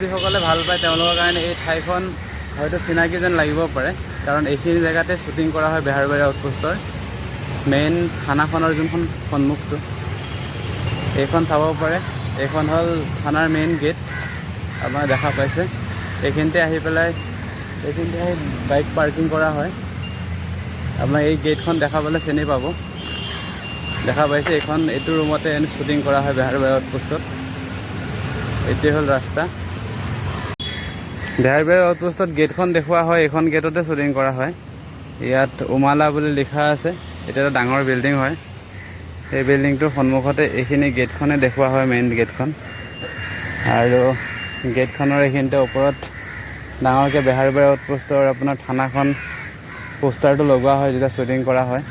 যিসকলে ভাল পায়, তেওঁলোকৰ কাৰণে এই ঠাইখন হয়তো চিনাকি যেন লাগিব পাৰে, কাৰণ এইখিনি জেগাতে শ্বুটিং কৰা হয়। বেহাৰবাৰী আউটপোষ্টৰ মেইন থানাখনৰ যোনখন সন্মুখটো, এইখন চাব পাৰে। এইখন হ'ল থানাৰ মেইন গেট, আপোনাৰ দেখা পাইছে। এইখিনিতে আহি পেলাই, এইখিনিতে আহি বাইক পাৰ্কিং কৰা হয়। আপোনাৰ এই গেটখন দেখা পালে চিনি পাব। দেখা পাইছে, এইখন, এইটো ৰুমতে শ্বুটিং কৰা হয় বেহাৰবাৰী আউটপোষ্টত। এইটোৱে হ'ল ৰাস্তা। বেহাৰবাৰী আউটপোষ্টত গেটখন দেখুওৱা হয়, এইখন গেটতে শ্বুটিং কৰা হয়। ইয়াত উমালা বুলি লিখা আছে। এইটো এটা ডাঙৰ বিল্ডিং হয়। এই বিল্ডিংটোৰ সন্মুখতে এইখিনি গেটখনে দেখুওৱা হয়, মেইন গেটখন। আৰু গেটখনৰ এইখিনিতে ওপৰত ডাঙৰকৈ বেহাৰবাৰী আউটপোষ্টৰ আপোনাৰ থানাখন পোষ্টাৰটো লগোৱা হয় যেতিয়া শ্বুটিং কৰা হয়।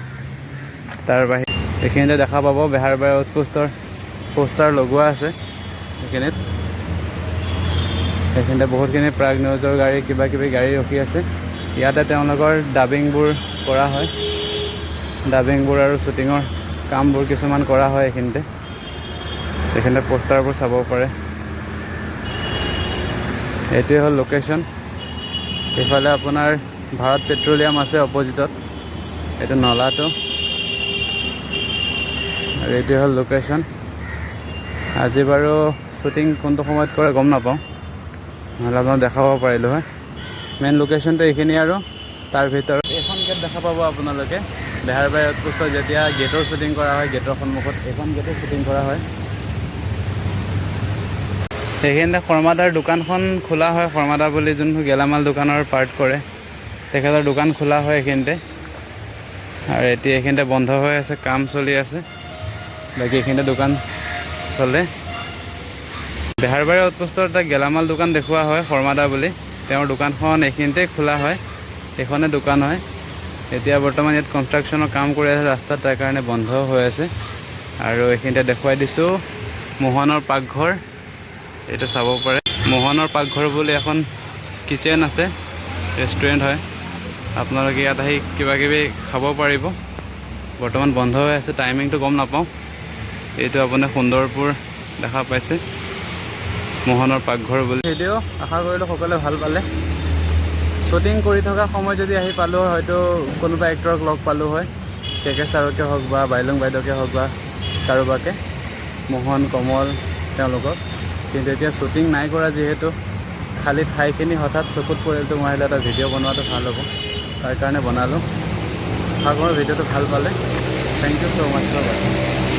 তাৰ বাহিৰে এইখিনিতে দেখা পাব, বেহাৰবাৰী আউটপোষ্টৰ পোষ্টাৰ লগোৱা আছে এইখিনিত। এইখিনিতে বহুতখিনি প্ৰাগ নিউজৰ গাড়ী, কিবা কিবি গাড়ী ৰখি আছে। ইয়াতে তেওঁলোকৰ ডাবিংবোৰ কৰা হয়, ডাবিংবোৰ আৰু শ্বুটিঙৰ কামবোৰ কিছুমান কৰা হয় এইখিনিতে। এইখিনিতে পোষ্টাৰবোৰ চাব পাৰে। এইটোৱে হ'ল লোকেশ্যন। এইফালে আপোনাৰ ভাৰত পেট্ৰলিয়াম আছে অপজিটত, এইটো নলাটো। আৰু এইটোৱে হ'ল লোকেশ্যন। আজি বাৰু শ্বুটিং কোনটো সময়ত কৰে গম নাপাওঁ, নহ'লে আপোনাক দেখাব পাৰিলোঁ হয়। মেইন লোকেশ্যনটো এইখিনি। আৰু তাৰ ভিতৰত এইখন গেট দেখা পাব আপোনালোকে। বেহাৰবাৰী আউটপোষ্টত যেতিয়া গেটৰ শ্বুটিং কৰা হয়, গেটৰ সন্মুখত এইখন গেটে শ্বুটিং কৰা হয়। সেইখিনিতে শৰ্মাদাৰ দোকানখন খোলা হয়। শৰ্মাদা বুলি যোনটো গেলামাল দোকানৰ পাৰ্ট কৰে, তেখেতৰ দোকান খোলা হয় এইখিনিতে। আৰু এতিয়া এইখিনিতে বন্ধ হৈ আছে, কাম চলি আছে। বাকী এইখিনিতে দোকান চলে। বেহাৰবাৰী আউটপোষ্টৰ এটা গেলামাল দোকান দেখুওৱা হয়, শৰ্মাদা বুলি। তেওঁৰ দোকানখন এইখিনিতে খোলা হয়, এইখনে দোকান হয়। এতিয়া বৰ্তমান ইয়াত কনষ্ট্ৰাকশ্যনৰ কাম কৰি আছে ৰাস্তাত, তাৰ কাৰণে বন্ধ হৈ আছে। আৰু এইখিনিতে দেখুৱাই দিছোঁ মোহনৰ পাকঘৰ, এইটো চাব পাৰে। মোহনৰ পাকঘৰ বুলি এখন কিটচেন আছে, ৰেষ্টুৰেণ্ট হয়। আপোনালোকে ইয়াত আহি কিবা কিবি খাব পাৰিব। বৰ্তমান বন্ধ হৈ আছে, টাইমিংটো গম নাপাওঁ। এইটো আপোনাৰ সুন্দৰপুৰ দেখা পাইছে, মোহনৰ পাকঘৰ বুলি। ভিডিঅ' আশা কৰিলোঁ সকলোৱে ভাল পালে। শ্বুটিং কৰি থকা সময়ত যদি আহি পালোঁ হয়, হয়তো কোনোবা এক্টৰক লগ পালোঁ হয়, কে কে ছাৰকে হওক বা বাইলুং বাইদেউকে হওক বা কাৰোবাকে, মোহন, কমল তেওঁলোকক। কিন্তু এতিয়া শ্বুটিং নাই কৰা যিহেতু, খালী ঠাইখিনি হঠাৎ চকুত পৰিলতো, মই আহিলে এটা ভিডিঅ' বনোৱাটো ভাল হ'ব, তাৰ কাৰণে বনালোঁ। আশা কৰোঁ ভিডিঅ'টো ভাল পালে। Thank you so much for watching.